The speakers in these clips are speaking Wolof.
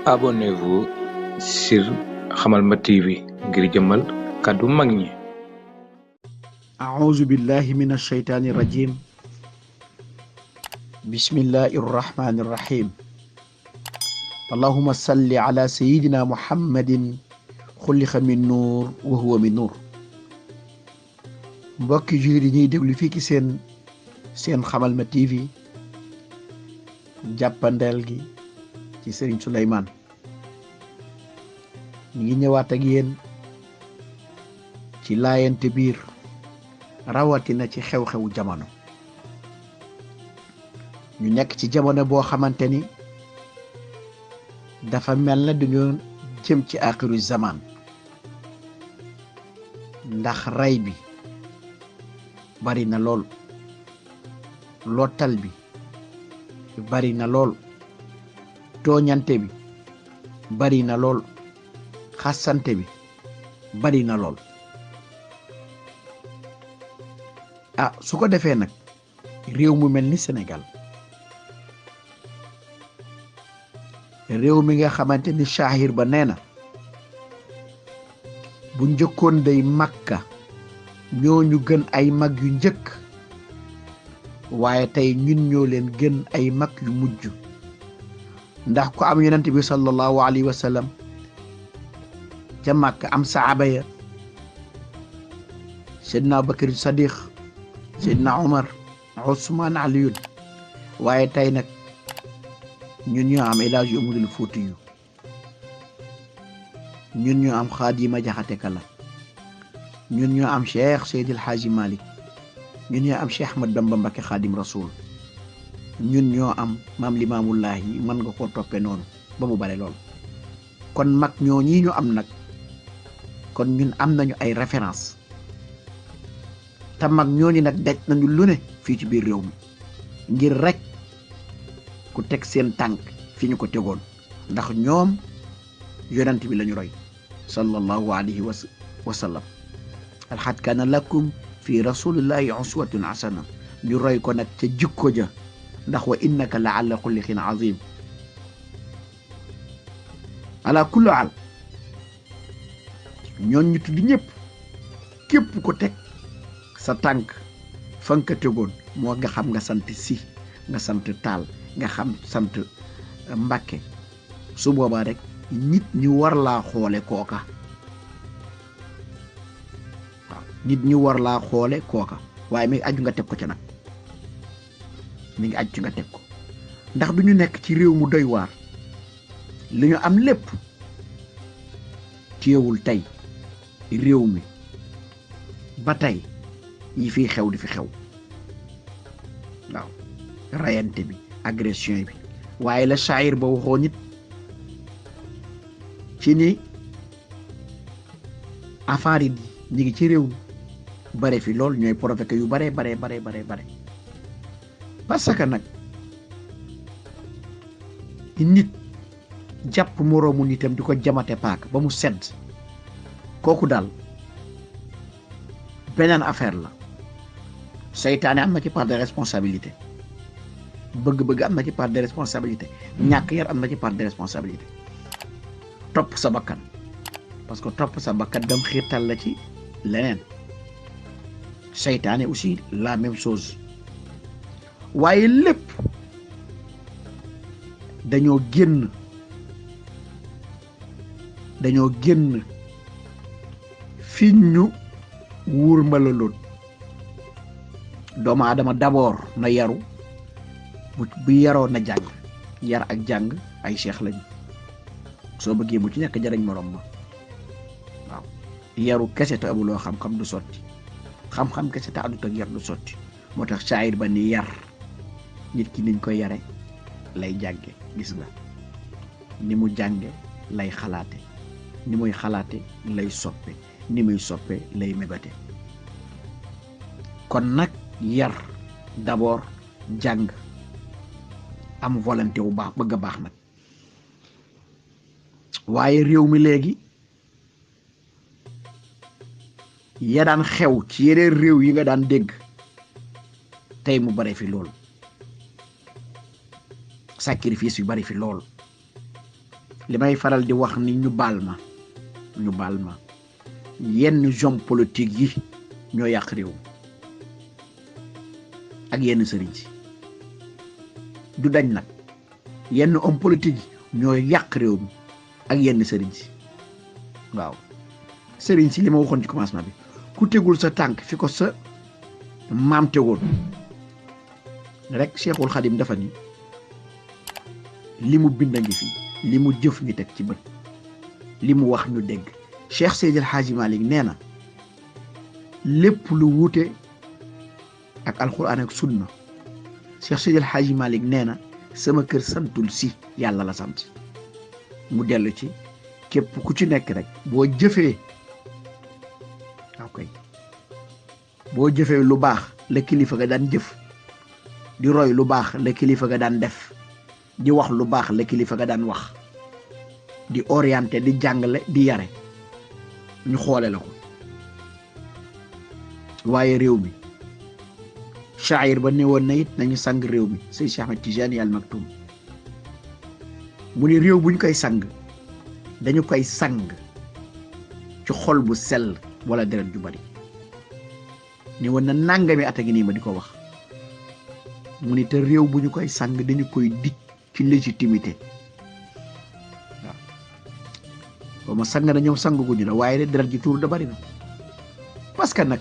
Abonnez-vous sur Hamalma TV ngir jëmmal kàddu mag ñi. أعوذ بالله من الشيطان الرجيم بسم الله الرحمن الرحيم اللهم صل على سيدنا محمد خلق من نور وهو من نور mbokki jullit yi ñuy déglu fii ci seen Hamalma TV jàppandeel gi ci Serigne Souleymane ñu ngi ñëwaat ak yéen ci laayante biir rawatina ci xew-xewu jamono ñu nekk ci jamono boo xamante ni dafa mel na dañoo jëm ci axiru zaman ndax rey bi bari na lool lottal bi bari na lool tooñante bi bari na lool xasante bi bari na lool su ko defee nag réew mu mel ni Sénégal réew mi nga xamante ni shahir ba nee na bu njëkkoon day Makka ñooñu gën ay mag yu njëkk waaye tey ñun ñoo leen gën ay mag yu mujj ndax ku am yonent bi sallallahu alayhi wa sallam ca Makka am saaba ya Seydina Abubakar Sadiq Seydina Omar Ousmane Aliyun waaye tey nag ñun ñoo am El Hadji Omarul Fuutiyu ñun ñoo am Xaadima Jaxate Kala ñun ñoo am Cheikh Seydil Hadji Malick ñun ñoo am Cheikh Ahmad Bamba Mbacké Xaadim Rasul ñun ñoo am maam Limaamullaahi mën nga koo toppe noonu ba mu bare lool kon mag ñoo ñii ñu am nag kon ñun am nañu ay référence te mag ñooñu nag daj nañu lu ne fii ci biir réew mi ngir rek ku teg seen tànk fi ñu ko tegoon ndax ñoom yonent bi lañu roy sallallahu alayhi wa sallam alxad kaana lakum fi rasulillahi uswatun hasana ñu roy ko nag ca jikko ja ndax wa innaka la ala xulliqin azim ala kulli al ñoon ñu tudd ñëpp képp ko teg sa tànk fa nga ko tegoon moo nga xam nga sant Si nga sant Taal nga xam sant Mbàkke su boobaa rek nit ñi war laa xoole kooka waaw nit ñi war laa xoole kooka waaye mi ngi aju nga teg ko ca nag mi ngi aju nga teg ko ndax du ñu nekk ci réew mu doy waar li ñu am lépp téewul tey réew mi ba tey yi fii xew di fi xew waaw rayante bi agression bi waaye la shaayir ba waxoo nit ci ni affaire yi ñi ngi ci réew mi bare fi lool ñooy provoqué yu bare parce que nag nit jàpp moroomu nitam di ko jamate paak ba mu sedd kooku daal beneen affaire la seytaane am na ci part de responsabilité bëgg-bëgg am na ci part de responsabilité ñàkk yar am na ci part de responsabilité topp sa bakkan parce que topp sa bakkan dam xiirtal la ci leneen seytaane aussi la même chose waaye lépp dañoo génn fi ñu wuur malaloon doomu aadama d'abord na yaru bu yaroo na jàng yar ak jàng ay cheikh lañu soo bëggee mu ci nekk jariñ morom ma waaw yaru kese te amuloo xam-xam du sotti xam-xam kese te àndut ak yar du sotti moo tax saayir ba ni yar nit ki niñ koy yare lay jànge gis nga ni mu jànge lay xalaate ni muy xalaate lay soppe ni muy soppe lay mébate kon nag yar d'abord jàng am volonté wu baax bëgg a baax nag waaye réew mi léegi ya daan xew ci yeneen réew yi nga daan dégg tey mu bare fi lool sacrifice yu bari fi lool li may faral di wax ni ñu baal ma yenn homme politique yi ñoo yàq réew ak yenn sëriñ si du dañ nag yenn homme politique yi ñoo yàq réew mi ak yenn sëriñ si waaw sëriñ si li ma waxoon ci commencement bi ku tegul sa tànk fi ko sa maam tegoon rek Cheikhul Khadim dafa ni li mu bind ngi fi li mu jëf ngi teg ci bët li mu wax ñu dégg Cheikh Seydil Hadji Malick nee na lépp lu wuute ak alquran ak sunna Cheikh Seydil Hadji Malick nee na sama kër santul si yàlla la sant mu dellu ci képp ku ci nekk rek boo jëfee ok boo jëfee lu baax la kilifa ga daan jëf di roy lu baax la kilifa ga daan def di wax lu baax la kilifa ga daan wax di orienté di jàngale di yare ñu xoole la ko waaye réew mi shaayir ba ne woon na it nañu sang réew mi Seydi Cheikh Ahmed Tijani Al Maktoum mu ni réew buñ koy sang dañu koy sang ci xol bu sell wala deret ju bari ne woon na nangami at a ngi nii ma di ko wax mu ni te réew bu ñu koy sang dañu koy dij ci légitimité waaw ma sang na ñoom sang guñu la waaye de deret ji tuur da bari na parce que nag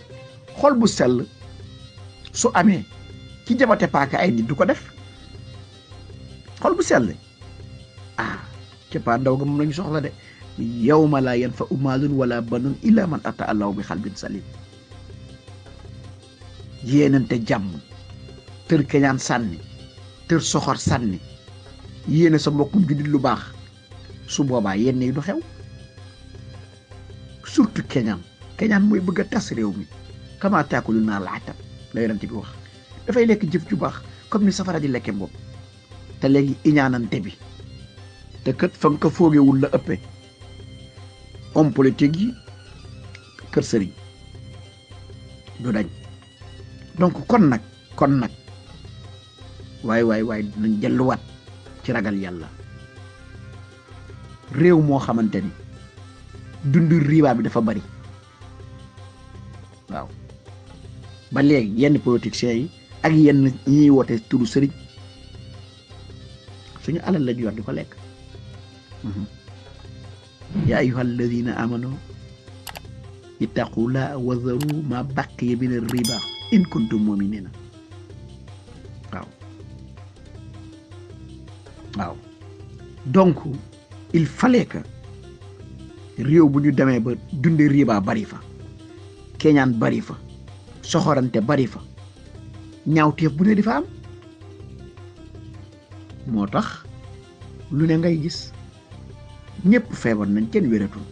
xol bu sell su amee ci jamate paaka ay nit du ko def xol bu sell capaa ndaw ga moom lañu soxla de yawma laa yanfa'u maalun wala banun illa man ata allahu bi xalbin salim yéenante jàmm tër keñaan sànni tër soxor sànni yéene sa mbokkum jullit lu baax su boobaa yenn yi du xew surtout keñaan mooy bëgg a tas réew mi kama taakulu naar la atab la yonent bi wax dafay lekk jëf ju baax comme ni safara di lekke bopp te léegi iñaanante bi te kat fa nga ko foogewul la ëppee homme politique yi kër sëriñ du dañ donc kon nag waay nañ delluwaat ci ragal yàlla réew moo xamante ni dund riba bi dafa bari waaw ba léegi yenn politiciens yi ak yenn ñiy woote turu sëriñ suñu alal la ñu yor di ko lekk yaa ayyuha alladina amanu ittaqullaha wa dharu ma baqiya min ar-riba in kuntum mu'minina waaw donc il fallait que réew bu ñu demee ba dunde riba bari fa keñaan bari fa soxorante bari fa ñaawteef bu ne di fa am moo tax lu ne ngay gis ñëpp feebar nañ kenn wératul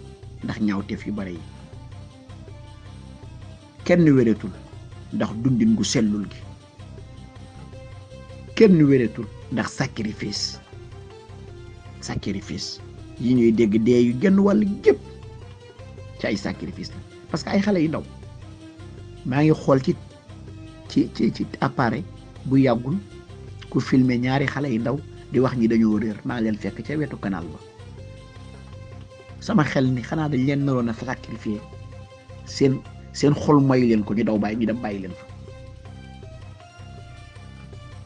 ndax ñaawteef yu bari yi kenn wératul ndax dundin gu sellul gi kenn wératul ndax sacrifice yi ñuy dégg dee yu genn wàll gépp ci ay sacrifice la parce que ay xale yu ndaw maa ngi xool ci appareil bu yàggul ku filmer ñaari xale yu ndaw di wax ñi dañoo réer maa leen fekk ca wetu canal ba sama xel ni xanaa dañ leen naroon a sacrifier seen xol mayu leen ko ñu daw bàyyi ñu dem bàyyi leen fa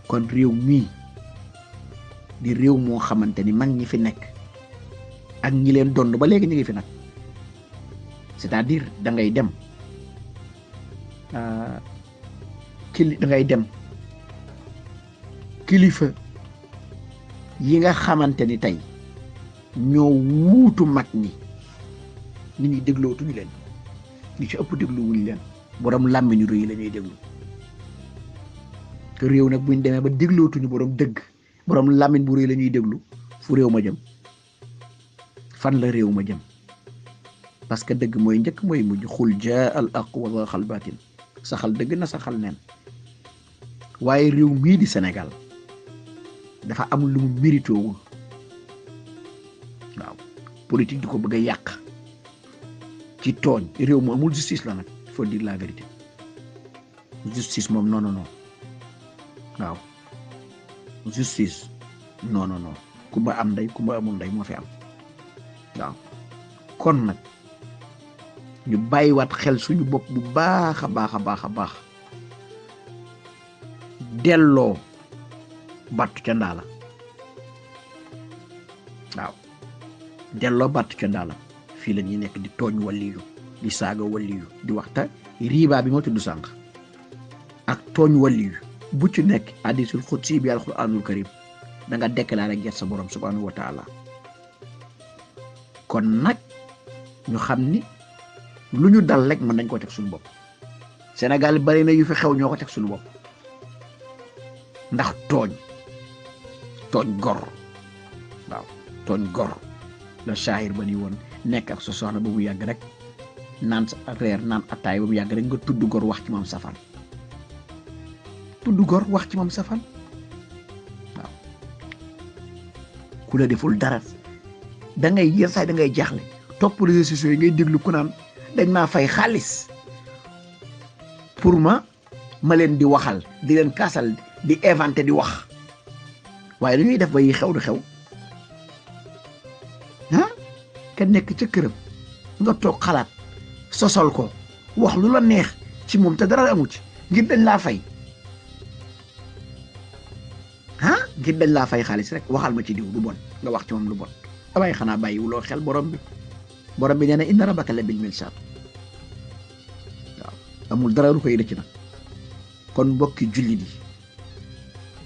kon réew mii di réew moo xamante ni mag ñi fi nekk ak ñi leen dond ba léegi ñu ngi fi nag c'est-à-dire da ngay dem kilifa yi nga xamante ni tey ñoo wuutu mag ñi nit ñi déglootuñu leen ñi ci ëpp dégluwuñu leen borom làmmiñu rëy la ñuy déglu te réew nag buñ demee ba déglootuñu borom dëgg borom làmmiñ bu rëy la ñuy déglu fu réew ma jëm fan la réew ma jëm parce que dëgg mooy njëkk mooy mujj xul jaa al haqq wa zahaqa al baatil saxal dëgg na saxal neen waaye réew mii di Sénégal dafa am lu mu méritoowul waaw politique di ko bëgg a yàq ci tooñ réew mu amul justice la nag il faut dire la vérité justice moom non waaw justice non non non kumba am ndey kumba amul ndey moo fi am waaw kon nag ñu bàyyiwaat xel suñu bopp bu baax a baax a baax a baax delloo battu ca ndaa la waaw delloo battu ca ndaa la fii la ñuy nekk di tooñ waliyu di saaga waliyu di waxta riba bi moo tudd sànq ak tooñ waliyu bu ci nekk hadisul xudsi bi alquranul karim da nga déclaré ak sa borom subhanahu wa taala kon nag ñu xam ni lu ñu dal rek mën nañ ko teg suñu bopp Sénégal bari na yu fi xew ñoo ko teg suñu bopp ndax tooñ gor waaw tooñ gor la shahir ba ni woon nekk ak sa soxna ba mu yàgg rek naan sa reer naan attaay ba mu yàgg rek nga tudd gor wax ci moom safaan waaw ku la deful dara da ngay yër saay da ngay jaaxle topp réseaux sociaux yi ngay déglu ku naan dañ maa fay xaalis pour ma leen di waxal di leen kaasal di inventé di wax waaye dañuy def ba yi xew du xew ka nekk ca këram nga toog xalaat sosol ko wax lu la neex ci moom te dara amu ci ngir dañ laa fay ngir dañ laa fay xaalis rek waxal ma ci diw lu bon nga wax ci moom lu bon waaye xanaa bàyyiwuloo xel borom bi nee na inna rabbaka la bil mirsad waaw amul dara lu koy rëcc nag kon mbokki jullit yi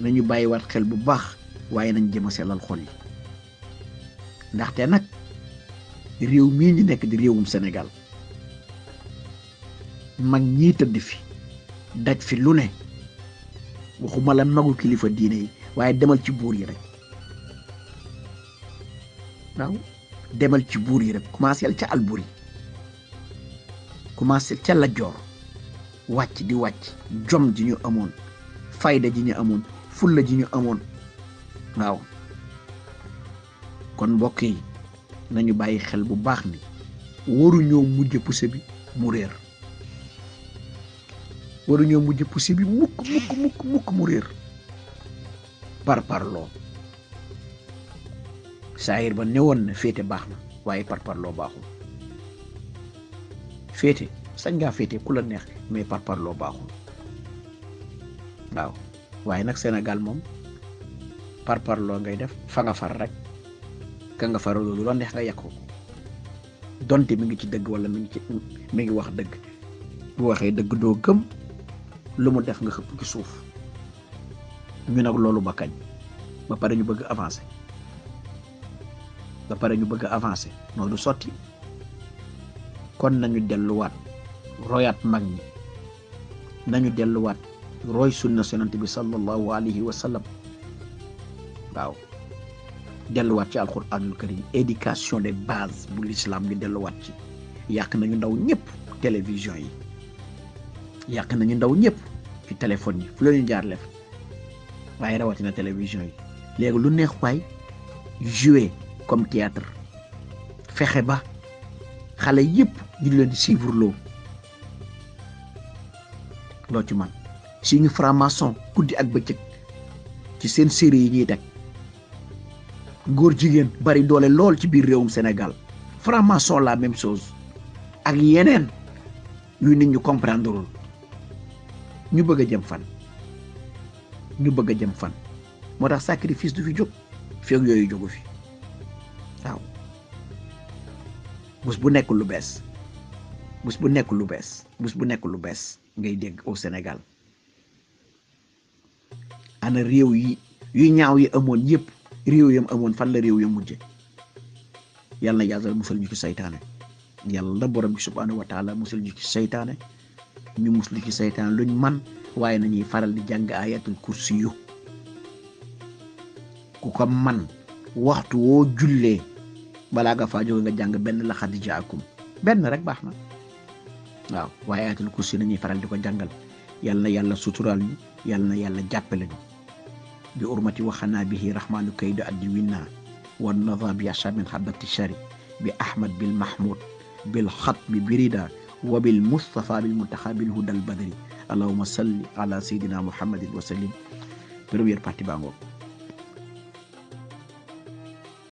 nañu bàyyiwaat xel bu baax waaye nañ jëm a sellal xol yi ndaxte nag réew mii ñu nekk di réewum Sénégal mag ñii tëdd fi daj fi lu ne waxuma la magu kilifa diine yi waaye demal ci buur yi rek waaw demal ci buur yi rek commencé ca Alburi commencé ca Lat Joor wàcc di wàcc jom ji ñu amoon fayda ji ñu amoon fulla ji ñu amoon waaw kon mbokk yi nañu bàyyi xel bu baax ni waruñoo mujj poussé bi mu réer waruñoo mujj poussé bi mukk mu réer parparloo saayir ba newoon na féete baax na waaye parparloo baaxul féete sañ ngaa féete ku la neex mais parparloo baaxul waaw waaye nag Sénégal moom parparloo ngay def fa nga far rek ka nga faral loolu la neex nga yàq ko donte mi ngi ci dëgg wala mi ngi wax dëgg bu waxee dëgg doo gëm lu mu def nga xëpp ci suuf ñu nag loolu ba kañ ba pare ñu bëgg avancer noo du sotti kon nañu delluwaat royaat mag ñi nañu delluwaat roy sunna Yonent bi sallallahu alayhi wa sallam waaw delluwaat ci alquranul karim éducation des bases bu l'islam ñu delluwaat ci yàq nañu ndaw ñëpp télévision yi yàq nañu ndaw ñëpp ci téléphone yi fu la ñu jaar lef waaye rawatina télévision yi léegi lu neex waay jouer comme théâtre fexe ba xale yëpp ñu leen di suivre loo ci man si ñu franc-maçon guddi ak bëccëg ci seen série yi ñuy teg góor jigéen bari doole lool ci biir réewum Sénégal franc-maçon la même chose ak yeneen yu nit ñu comprendreul ñu bëgg a jëm fan moo tax sacrifice du fi jóg feeg yooyu jógu fi waaw bés bu nekk lu bees ngay dégg au Sénégal ana réew yi yu ñaaw yi amoon yëpp réew yam amoon fan la réew yam mujje yàlla na yàlla musal ñu ci saytaane yàlla borom bi subhanahu wa taala musal ñu ci saytaane ñu muslu ci saytaane luñ man waaye nañuy faral di jàng ayatul kursi yu ku ko man waxtu woo jullee balaa nga faa jóge nga jàng benn la xad jaakum benn rek baax na waaw waaye ayatul kursi nañuy faral di ko jàngal yàlla na yàlla suturaal ñu yàlla na yàlla jàppale ñu bi urmati waxanaa bihi rahmanu kaydu addi winna wan nada bi asha min xabati shari bi ahmad bil mahmud bil xatmi birida wa bil mustafa bil muntaxa bil hudal badri allahuma salli ala sayidina muhammadin wa sallim première partie baa ngoog